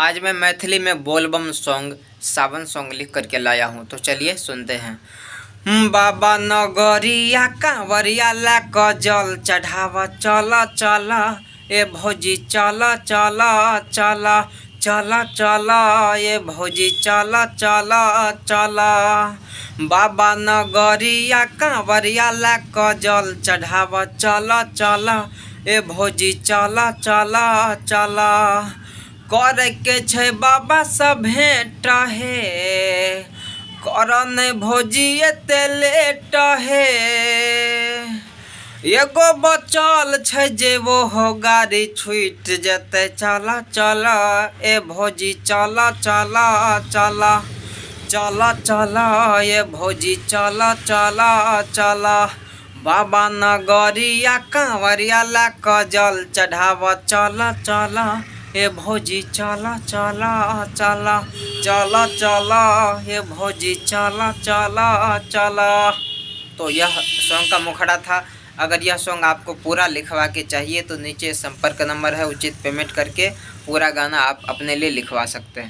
आज मैं मैथिली में बोलबम सॉन्ग, सावन सॉन्ग लिख करके लाया हूँ, तो चलिए सुनते हैं। बाबा नगरिया कांवरिया ला क जल चढ़ावा, चल चल ए भौजी, चल चल चल चल चल ए भौजी, चल चल चल। बाबा नगरिया कांवरिया ला क जल चढ़ावा, चल चल ए भौजी, चल चल चल। करे के छै बाबा सब भेंट हे, कर नहि भौजी एते लेट हे। एगो बचल छै जे ओहो गाड़ी छूटि जेतै, चल चल ए भौजी, चल चल चल चल चल ए भौजी, चल चल चल। बाबा नगरिया कांवरिया ला क जल चढ़ाव, चल चल ए भौजी, चल चल चल चल चल ए भौजी, चल चल चल। तो यह सॉन्ग का मुखड़ा था। अगर यह सॉन्ग आपको पूरा लिखवा के चाहिए तो नीचे संपर्क नंबर है, उचित पेमेंट करके पूरा गाना आप अपने लिए लिखवा सकते हैं।